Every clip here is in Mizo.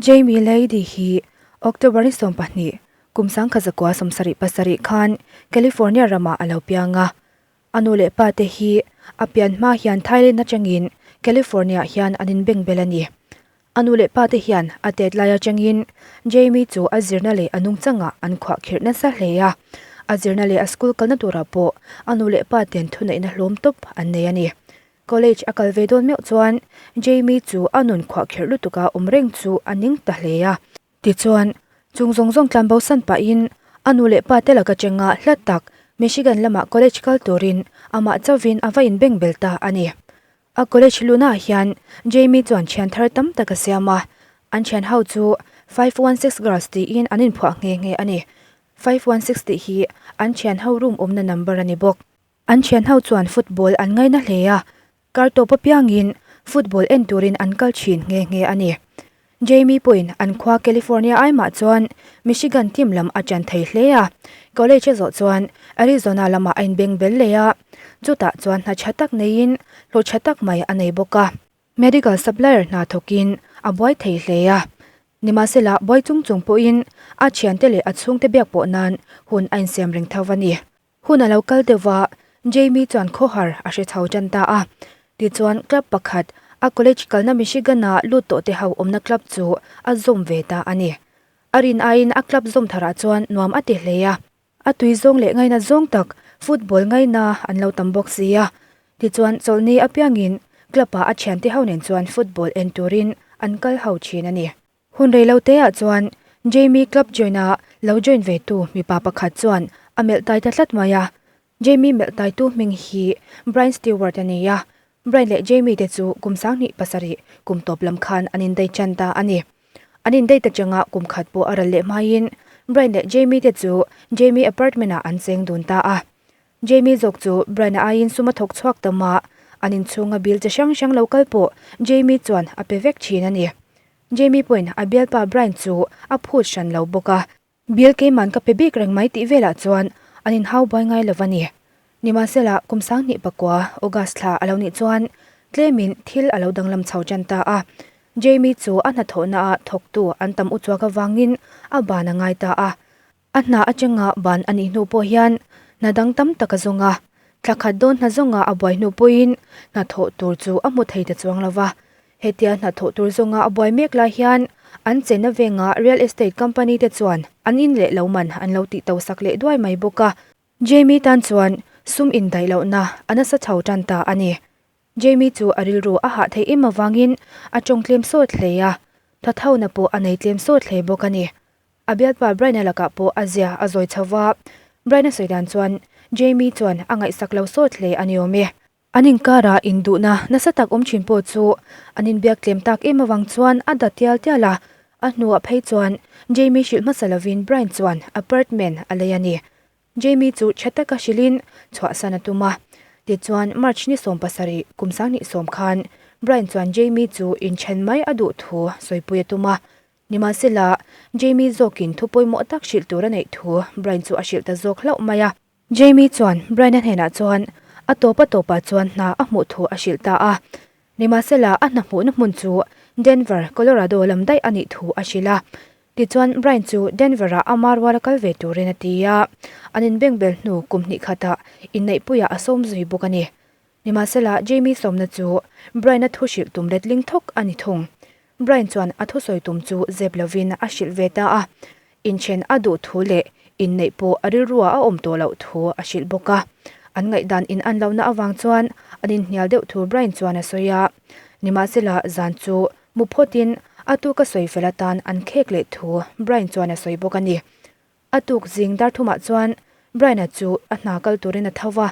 Jamie Lady hi October ni 12, kum 1977 khan California ramah a lo piang a. A nu leh pa te hi a pian hma hian Thailand atangin California ah hian an inbeng bel a ni. A nu leh pa te hian a tet lai atangin Jamie chu a zirna leh a nungchangah an khuahkhirh nasa hle a. A zirna leh a school kalna turah pawh a nu leh pa ten thuneihna hlawm tawp an nei a ni. College a kal ve dawn meuh chuan Jamie chu a nun khuahkhirh lutuka awm reng chu a ning ta hle a. Tichuan, chung zawng zawng tlan bosan pahin a nu leh pa te laka chenga hlat tak Michigan lamah college kal turin amah chauhin a va inbeng bel ta a ni. A college luhnaah hian Jamie chuan thian thar tam tak a siam a, an thian ho chu 516 Girls tiin an inphuah nghe nghe a ni. 516 tih hi an thian ho room awmna number a ni bawk. An thian ho chuan football an ngaina hle a, kar tawp apiangin football en turin an kal thin nghe nghe a ni. Jamie pawhin an khua California ai mah chuan Michigan team lam a ṭan thei hle a, college a zawh chuan Arizona lamah a inbeng bel leh a, chutah chuan hna ṭha tak neiin hlawh ṭha tak mai a nei bawk a. Medical supplier hna thawkin a buai thei hle a, nimahsela buai chung chung pawhin a ṭhiante leh a chhungte biak pawh nan hun a insiam reng tho a ni. Hun a lo kal deuh a, Jamie chuan khawhar a hre chho tan ta a. Tichuan club pakhat, a college kalna Michigan-a lut tawh te ho awmna club chu a zawm ve ta a ni. A rin aiin a club zawm tharah chuan nuam a ti hle a. A tui zawng leh ngaina zawng tak football ngaina an lo tam bawk si a. Tichuan chawlhni apiangin club-ah a thiante ho nen chuan football en turin an kal ho thin a ni. Hun rei lo te ah chuan Jamie club join a lo join ve tu mipa pakhat chuan a melh tai ta tlat mai a. Jamie melh tai tu hming hi Brian Stewart a ni a. Brian leh Jamie te chu kum 27 kum tawp lam khan an indei tan ta a ni. An indei ta changa kum khat pawh a ral leh hmaiin Brian leh Jamie te chu Jamie apartment ah an cheng dun ta a. Jamie zawk chu Brian-a aiin sum a thawk chhuak ta mah. An inchhunga bill chi hrang hrang lo kal pawh Jamie chuan a pe vek thin a ni. Jamie pawhin a bialpa Brian chu a phut hran lo bawk a. Bill keiman ka pe bik reng mai tih velah chuan an inhau buai ngai lo a ni. Nimahsela, kum 2009 August thla a lo nih chuan tlemin thil a lo danglam chho tan ta a. Jamie chu a hnathawhnaah thawktu an tam uchuak avangin a ban a ngai ta a. A hna atanga ban a nih hnu pawh hian hna dang tam tak a zawng a, thla khat dawn hna zawnga a buai hnu pawhin hna thawh tur chu a hmu thei ta chuang lo va. Hetia hna thawh tur zawnga a buai mek lai hian an chenna venga real estate company te chuan an in leh lo man an lo tih to sak leh duai mai bawk a. Jamie tan chuan sum indaih lohna a nasa chho tan ta a ni. Jamie chu a rilru a hah theih em avangin a tawng tlem sawt hle a, thathona pawh a nei tlem sawt hle bawk a ni. A bialpa Brian-a lakah pawh a zia a zawi chho va, Brian-a sawi dan chuan Jamie chuan a ngaihsak lo sawt hle a ni awm e. An inkara induhna nasa tak awm thin pawh chu an inbiak tlem tak em avang chuan a da tial tial a, a hnuah phei chuan Jamie hrilh hmasa lovin Brian chuan apartment a lei a ni. Jamie chu tha taka hrilhin chhuahsan a tum a. Tichuan, March ni 17, kum 2010 khan Brian chuan Jamie chu inthen mai a duh thu sawipui a tum a. Nimahsela, Jamie zawkin thu pawimawh tak hrilh tur a neih thu Brian chu a hrilh ta zawk hlauh mai a. Jamie chuan Brian-a hnenah chuan a tawp a tawpah chuan hna a hmuh thu a hrilh ta a. Nimahsela, a hna hmuhna hmun chu Denver, Colorado lam daih a nih thu a hrilh a. Tichuan, Brian chu Denver-ah ama ruala kal ve turin a ti a, an inbengbel hnu kum hnih khatah inneihpuiah a sawm zui bawk a ni. Nimahsela, Jamie sawmna chu Brian-a thu hrilh tum letling thawk a ni thung. Brian chuan a thusawi tum chu zep lovin a hrilh ve ta a, inthen a duh thu leh inneih pawh a rilruah a awm tawh loh thu a hrilh bawk a. An ngaihdan in an lohna avang chuan an inhnial deuh thu Brian chuan a sawi a. Nimahsela, zan chu Mu phawtin a tuk a sawi fel atan an khek leh thu Brian chuan a sawi bawk a ni. A tuk zing dar thumah chuan Brian-a chu a hna kal turin a tho va,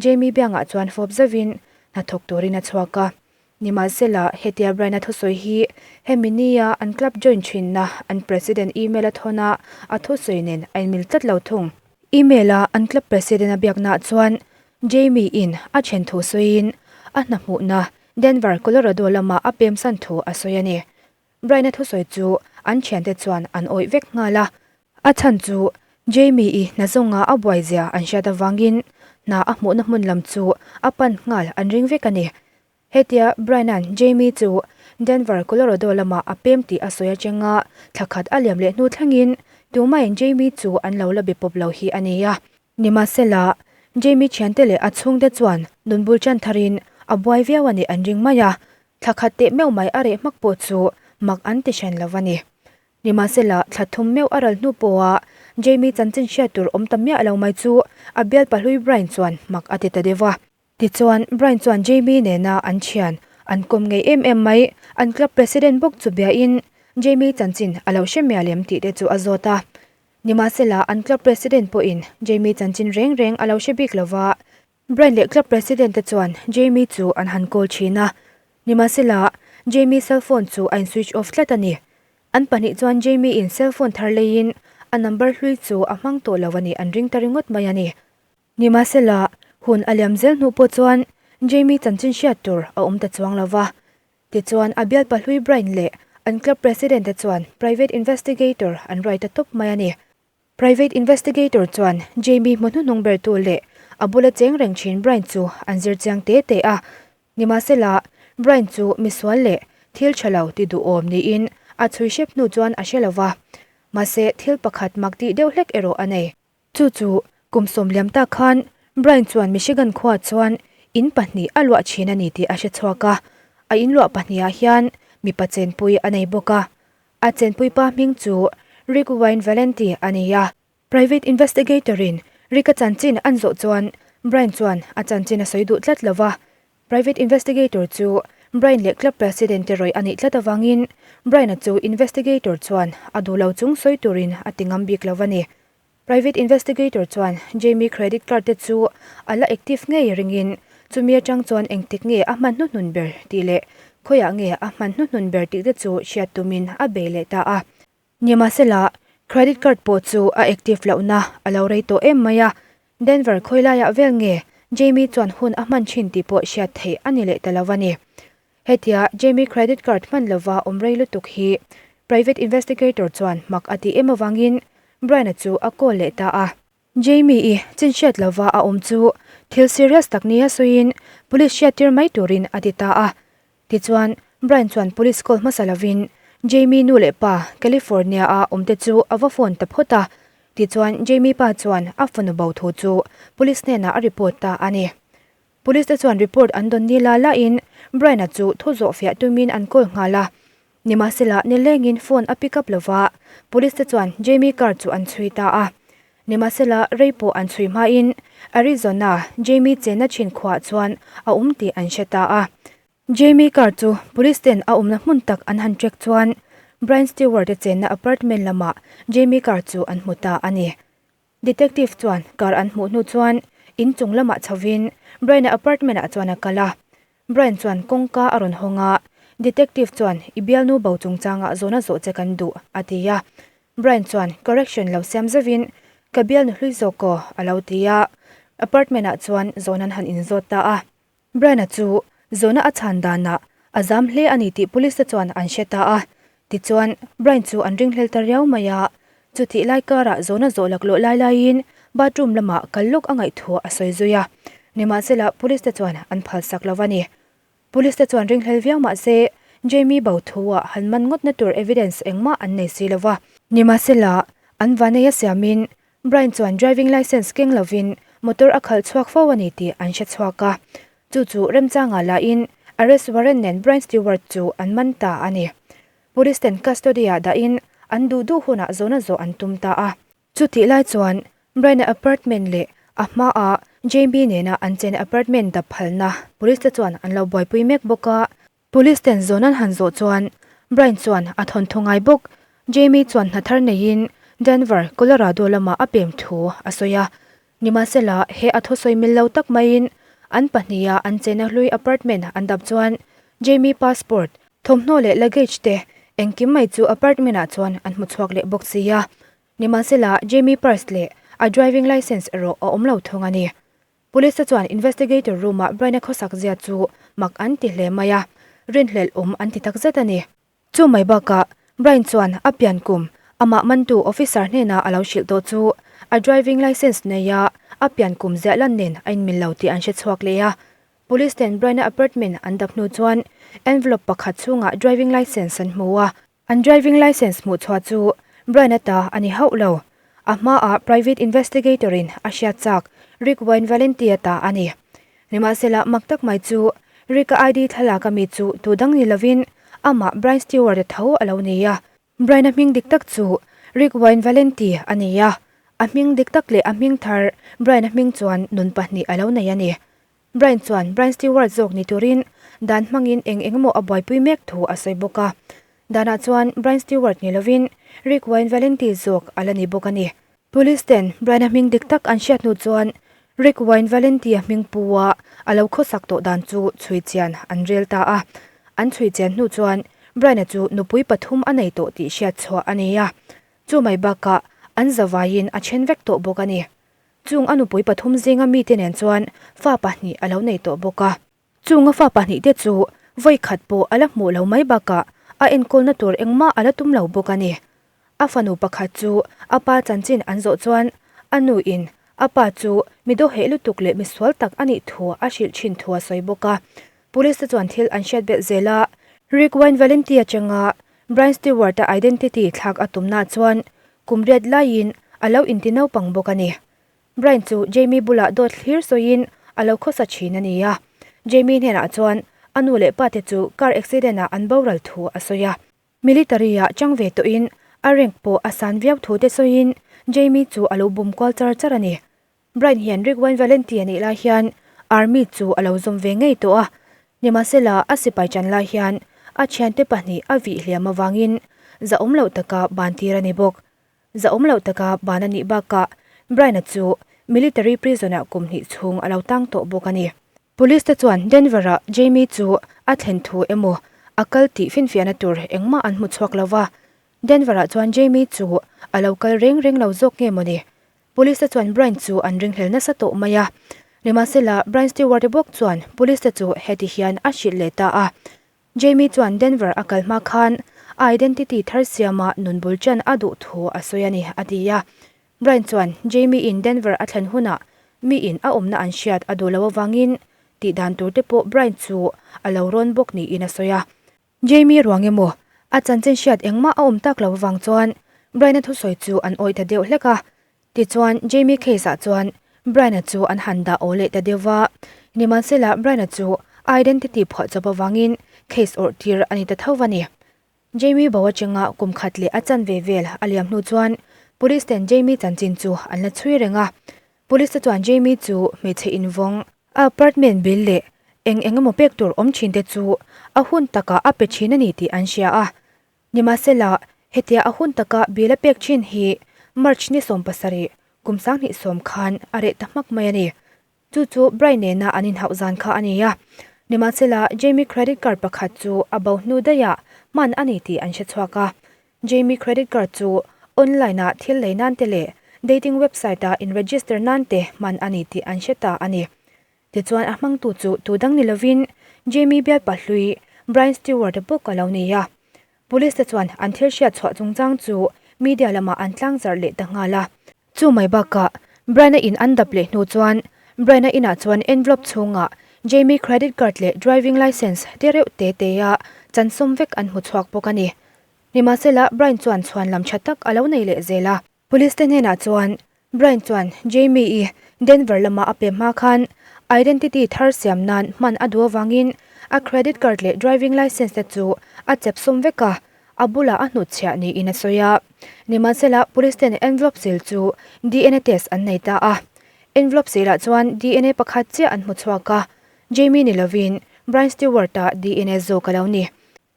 Jamie biangah chuan fawp zauhin hna thawk turin a chhuak a. Nimahsela, hetia Brian-a thusawi hi hemi nia an club join thinna an president email a thawn a, a thusawi nen a inmil tlat lo thung. Email-a an club president a biaknaah chuan Jamie-in a then thu sawiin a hna hmuhna Denver, Colorado lama a pemsan thu a sawi a ni. Brian-a thusawi chu an thiante chuan an awih vek nghal a. A chhan chu Jamie-i hna zawnga a buai zia an hriat avangin hna a hmuhna hmun lam chu a pan nghal an ring vek a ni. Hetia Brian-a'n Jamie chu Denver, Colorado lamah a pem tih a sawi atanga thla khat a liam leh hnu thlengin tumahin Jamie chu an lo la be pawp lo hi a ni a. Nimahsela, Jamie thiante leh a chhungte chuan nunbul chan tharin a buai viau a nih an ring mai a, thla khat teh meuh mai a reh hmak pawh chu mak an ti hran lo a ni. Nimahsela, thla thum meuh a ral hnu pawha Jamie chanchin hriat tur awm ta miah lo mai chu a bial pahlui Brian chuan mak a ti ta deuh a. Tichuan, Brian chuan Jamie nena an thian an kawm ngei em em mai, an club president bawk chu biain Jamie chanchin a lo hre mial em tih te chu a zawt a. Nimahsela, an club president pawhin Jamie chanchin reng reng a lo hre bik lo va. Brian leh club president te chuan Jamie chu an han call thin a. Nimahsela, Jamie cell phone chu a in switch off tlat a ni. An pahnih chuan Jamie in cell phone thar leiin a number hlui chu a hmang tawh lo a nih an ring ta ringawt mai a ni. Nimahsela, hun a liam zel hnu pawh chuan Jamie chanchin hriat tur a awm ta chuang lo va. Tichuan, a bialpa hlui Brian leh an club president te chuan private investigator an ruai ta tawp mai a ni. Private investigator chuan Jamie hmu hnuhnung bertu leh a bula cheng reng thin Brian chu an zir chiang te te a. Nimahsela, Brian chu misual leh thil tha lo ti duhawm niin a chhui hrep hnu chuan a hre lo va. Mahse, thil pakhat mak tih deuh hlek erawh a nei. Chu chu kum sawm liam tak khan Brian chuan Michigan khuaah chuan in pahnih a luah thin a ni tih a hre chhuak a. A in luah pahnihah hian mipa chenpui a nei bawk a. A chenpui pa hming chu Rick Wayne Valenti a ni a. Private investigator-in Rick-a chanchin an zawh chuan Brian chuan a chanchin a sawi duh tlat lo va. Private investigator chu Brian leh club president te rawih a nih tlat avangin Brian-a chu investigator chuan a duh lo chung sawi turin a ti ngam bik lo a ni. Private investigator chuan Jamie credit card te chu a la active ngei ringin chumi atang chuan engtik nge a hman hnuhnun ber tih leh khawiah nge a hman hnuhnun ber tih te chu hriat tumin a bei leh ta a. Nimahsela, credit card pawh chu a active lohna a lo rei tawh em mai a, Denver khawi laiah vel nge Jamie chuan hun a hman thin tih pawh hriat theih a ni leh ta lo a ni. Hetia Jamie credit card hman lova awm rei lutuk hi private investigator chuan mak a tih em avangin Brian-a chu a call leh ta a. Jamie-i chin hriat lova a awm chu thil serious tak nia sawiin police hriattir mai turin a ti ta a. Tichuan, Brian chuan police call hmasa lovin Jamie nu leh pa California-a awmte chu a va phone ta phawt a. Tichuan, Jamie pa chuan a fanu bo thu chu police hnenah a report ta a ni. Police te chuan report an dawn ni la lahin Brian-a chu thu zawh fiah tumin an call nghal a. Nimahsela nilengin phone a pick up lova, police te chuan Jamie car chu an chhui ta a. Nimahsela rei pawh an chhui hmain Arizona Jamie chenna thin khuaah chuan a awm tih an hre ta a. Jamie car chu police ten a awmna hmun tak an han track chuan Brian Stewart-a chenna apartment lamah Jamie car chu an hmu ta a ni. Detective chuan car an hmuh hnu chuan in chung lamah chhovin Brian-a apartment ah chuan a kal a. Brian chuan kawngka a rawn hawng a, Detective chuan i bialnu bo chungchangah zawhna zawh che kan duh a ti a. Brian chuan correction lo siam zauhin ka bialnu hlui zawk aw a lo ti a. Apartment ah chuan zawhna an han inzawt ta a. Brian-a chu zawhna a chhan danah a zam hle a ni tih police te chuan an hre ta a. Tichuan, Brian chu an ringhlel ta riau mai a. Chutih lai karah zawhna zawh laklawh lai laiin bathroom lamah kal lawk a ngaih thu a sawi zui a. Nimahsela, police te chuan an phalsak lo a ni. Police te chuan ringhlel viau mah se, Jamie bo thu-ah han man ngawtna tur evidence engmah an nei si lo va. Nimahsela, an vaneia siamin Brian chuan driving licence keng lovin motor a khalh chhuak fo a ni tih an hre chhuak a. Chu chu remchangah lahin arrest warrant nen Brian Stewart chu an man ta a ni. Police ten custody-ah dahin an duh duh hunah zawhna zawh an tum ta a. Chutih lai chuan Brian-a apartment leh a hmaah Jamie nena an chen apartment dap phalna police te chuan an lo buaipui mek bawk a. Police ten zawn an han zawh chuan Brian chuan a thawnthu ngai bawk. Jamie chuan hna thar neiin Denver, Colorado lamah a pem thu a sawi a. Nimahsela, he a thusawi mil lo tak maiin an pahniha an chena hlui apartment an dap chuan Jamie passport, thawmhnaw leh luggage te engkim mai chu apartment ah chuan an hmu chhuak leh bawk si a. Nimahsela, Jamie purse leh a driving licence erawh a awm lo thung a ni. Police te chuan investigator room ah Brian-a khawsak zia chu mak an ti hle mai a, rinhlelh awm an ti takzet a ni. Chu mai bakah Brian chuan a pian kum amah mantu officer hnenah a lo hrilh tawh chu a driving licence neia a pian kum ziah lan nen a inmil lo tih an hre chhuak leh a. Police ten Brian-a apartment an dap hnu chuan envelope pakhat chhungah driving licence an hmu a. An driving licence hmuh chhuah chu Brian-a ta a ni hauh lo. A hmaah private investigator in a hriat chak Rick Wayne Valenti-a ta a ni. Nimahsela mak tak mai chu Rick-a ID thlalak ami chu tu dang ni lovin amah Brian Stewart-a tho a lo ni a. Brian-a hming dik tak chu Rick Wayne Valenti a ni a, a hming dik tak leh a hming thar Brian-a hming chuan nun pahnih a lo nei a ni. Brian chuan Brian Stewart zawk ni turin dan hmangin eng eng emaw a buaipui mek thu a sawi bawk a. Danah chuan Brian Stewart ni lovin Rick Wayne Valenti zawk a la ni bawk a ni. Police ten Brian-a hming dik tak an hriat hnu chuan Rick Wayne Valenti-a hming pu-a a lo khawsak tawh dan chu chhui chian an rel ta a. An chhui chian hnu chuan Brian-a chu nupui pathum a nei tawh tih hriat chhuah a ni a, chu mai bakah an zavaiin a then vek tawh bawk a ni. Chung a nupui pathum zinga mite nen chuan fa pahnih a lo nei tawh bawk a. Chung a fa pahnihte chu vawi khat pawh a la hmuh lo mai bakah a enkawlna tur engmah a la tum lo bawk a ni. A fanu pakhat chu a pa chanchin an zawh chuan a nuin a pa chu mi dawheh lutuk leh misual tak a nih thu a hrilh thin thu a sawi bawk a. Police te chuan thil an hriat belh zel a, Rick Wayne Valenti atanga Brian Stewart-a identity thlak a tumna chuan kum riat laiin a lo inti naupang bawk a ni. Brian chu Jamie bulah dawt thlir sawiin a lo khawsa thin a ni a, Jamie hnenah chuan a nu leh pate chu car accident-ah an boral thu a sawi a. Military-ah chang ve tawhin a rank pawh a san viau thu te sawiin Jamie chu a lo bum kual char char a ni. Brian hian Rick Wayne Valenti a nih lai hian Army chu a lo zawm ve ngei tawh a, nimahsela a sipai chan lai hian a thiante pahnih a vih hliam avangin zahawm loh taka ban tir a ni bawk. Zahawm loh taka ban a nih bakah Brian-a chu military prison-ah kum hnih chhung a lo tang tawh bawk a ni. Police te chuan Denver-ah Jamie chu a thlen thu emaw a kal tih finfiahna tur engmah an hmu chhuak lo va, Denver-ah chuan Jamie chu a lo kal reng reng lo zawk nge mawni? Police te chuan Brian chu an ringhlel nasa tawh mai a. Nimahsela, Brian Stewart-a bawk chuan police te chu heti hian a hrilh leh ta a, Jamie chuan Denver a kal hma khan a identity thar siama nun bul chan a duh thu a sawi a ni, a ti a. Brian chuan Jamie in Denver a thlen hunah miin a awmna an hriat a duh loh avangin tih dan tur te pawh Brian chu a lo rawn bawk niin a sawi a. Jamie ruang emaw a chanchin hriat engmah a awm tak loh avang chuan Brian-a thusawi chu an awih ta deuh hlek a. Tichuan Jamie case ah chuan Brian-a chu an han dah aw leh ta deuh va, nimahsela Brian-a chu a identity phuah chawp avangin case awrh tir a ni ta tho va ni. Jamie bo atanga kum khat leh a chanve vel a liam hnu chuan police ten Jamie chanchin chu an la chhui reng a. Police te chuan Jamie chu hmeichhe invawng, a apartment bill leh eng eng emaw pek tur awm thin te chu a hun takah a pe thin a ni tih an hria a. Nimahsela, hetia a hun taka bill a pek thin hi March ni 17, kum 2010 khan a reh ta hmak mai a ni. Chu chu Brian nena an inhauh zan kha a ni a. Nimahsela, Jamie credit card pakhat chu a bo hnu daihah hman a ni tih an hre chhuak a. Jamie credit card chu online-ah thil lei nan te leh dating website-ah in-register nan te hman a ni tih an hre ta a ni. Tichuan a hmangtu chu tu dang ni lovin Jamie bialpa hlui Brian Stewart-a bawk a lo ni a. Police te chuan an thil hriat chhuah chungchang chu media lamah an tlangzarh leh ta nghal a. Chu mai bakah Brian-a in an dap leh hnu chuan Brian-a inah chuan envelope chhungah Jamie credit card leh driving licence te reuh te te a chansawm vek an hmu chhuak bawk a ni. Nimahsela Brian chuan chhuan lam tha tak a lo nei leh zel a. Police te hnenah chuan Brian chuan Jamie-i Denver lama a pe hma khan identity thar siam nan hman a duh avangin a credit card leh driving licence te chu a chep sawm vek a, a bulah a hnutchhiah niin a sawi a. Nimahsela police ten envelope seal chu dna test an nei ta a. Envelope seal ah chuan dna pakhat chiah an hmu chhuak a, Jamie ni lovin Brian Stewart-a dna zawk a lo ni.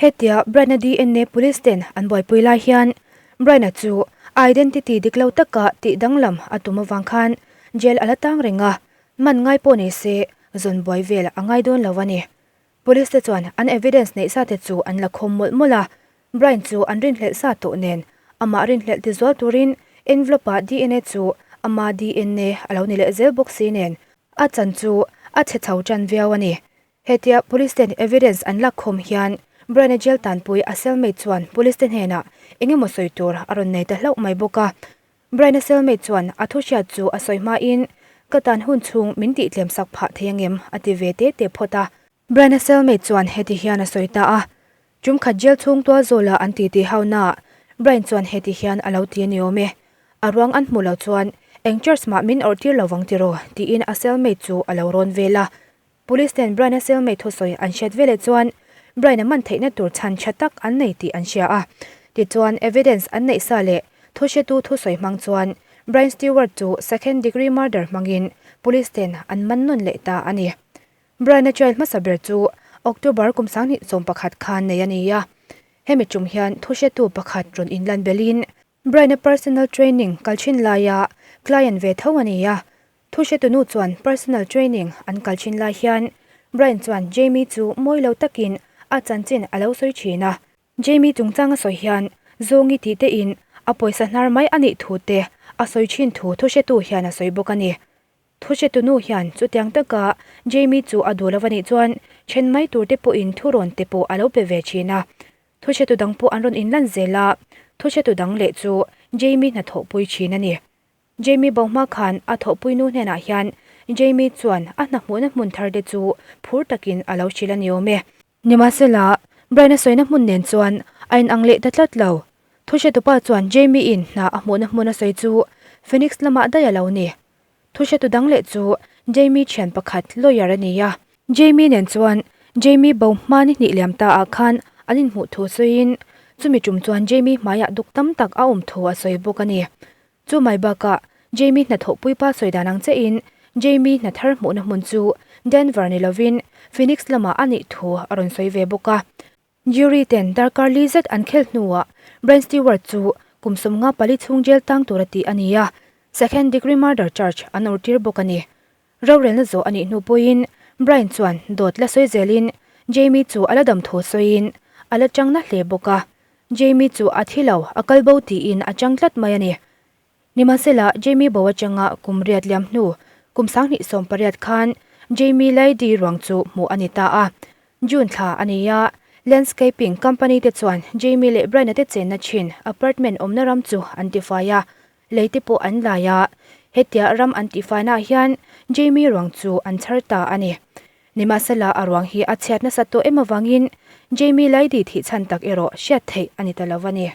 Hetia Brian-a dna police ten an buaipui lai hian Brian-a chu a identity dik lo taka tih danglam a tum avang khan jail a la tang reng a, man ngai pawh nei se zawn buai vel a ngai dawn lo a ni. Police te chuan an evidence neih sa te chu an la khawm mawlh mawlh a, Brian chu an rinhlelh sa tawh nen amah rinhlelh ti zual turin envelope-ah dna chu ama dna a lo ni leh zel bawk si nen a chan chu a chhe chho tan viau a ni. Hetia police ten evidence an lak khawm hian Brian-a jail tanpui a cellmate chuan police te hnenah eng emaw sawi tur a rawn nei ta hlauh mai bawk a. Brian-a cellmate chuan a thu hriat chu a sawi hmain Ka tan hun chhung min tih tlem sak phah thei angem? a ti ve te te phawt a. Brian-a cellmate chuan heti hian a sawi ta a, Tum khat jail chhung tual zawla an titi hau naah Brian chuan heti hian a lo ti a ni awm e. A ruang an hmuh lo chuan eng church mah min awrh tir lo vang tiraw? tiin a cellmate chu a lo rawn vel a. Police ten Brian-a cellmate thusawi an hriat veleh chuan Brian-a man theihna tur chhan tha tak an nei tih an hria a. Tichuan evidence an neih sa leh thuhretu thusawi hmang chuan Brian Stewart chu second degree murder hmangin police ten an man nawn leh ta a ni. Brian-a trial hmasa ber chu October kum 2011 khan nei a ni a. Hemi tum hian thuhretu pakhat rawn inlan belhin Brian-a personal training kal thin laia client ve tho a ni a. Thuhretu nu chuan personal training an kal thin lai hian Brian chuan Jamie chu mawi lo takin a chanchin a lo sawi thin a. Jamie chungchang a sawi hian Zawngi tih tein a pawisa hnar mai a nih thu te a sawi thin thu thuhretu hian a sawi bawk a ni. Thuhretu nu hian chutiang taka Jamie chu a duh lo a nih chuan then mai tur te pawhin thurawn te pawh a lo pe ve thin a. Thuhretu dang pawh an rawn inlan zel a, thuhretu dang leh chu Jamie hnathawhpui thin a ni. Jamie bo hma khan a thawhpui nu hnenah hian Jamie chuan a hna hmuhna hmun thar te chu phur takin a lo hrilh a ni awm e. Nimahsela, Brian-a sawina hmun nen chuan a inang leh ta tlat lo. Thuhretupa chuan Jamie-in hna a hmuhna hmun a sawi chu Phoenix lamah daih a lo ni. Thuhretu dang leh chu Jamie thian pakhat lawyer a ni a. Jamie nen chuan Jamie bo hma ni hnih liam ta ah khan an inhmuh thu sawiin chumi tum chuan Jamie hmaiah duk tam tak a awm thu a sawi bawk a ni. Chu mai bakah Jamie hnathawhpui pa sawi dan ang chiahin Jamie hna thar hmuhna hmun chu Denver ni lovin Phoenix lamah a nih thu a rawn sawi ve bawk a. Jury ten darkar li zet an khel hnuah Brian Stewart chu kum 54 chhung jail tang tura tih a ni a, second degree murder charge an awrtir bawk a ni. Rorelna zawh a nih hnu pawhin Brian chuan dawt la sawi zelin Jamie chu a la dam thu sawiin a la chang na hle bawk a, Jamie chu a thi lo, a kal bo tiin a chang tlat mai a ni. Nimahsela, Jamie bo atanga kum riat liam hnu kum 2018 khan Jamie Leidy ruang chu hmuh a ni ta a. June thla a ni a, landscaping company te chuan Jamie leh Brian-a te chenna thin apartment awmna ram chu an tifai a, lei te pawh an lai a. Hetia ram an tihfainaah hian Jamie ruang chu an chhar ta a ni. Nimahsela, a ruang hi a chhiat nasat tawh em avangin Jamie Leidy thih chhan tak erawh hriat theih a ni ta lo a ni.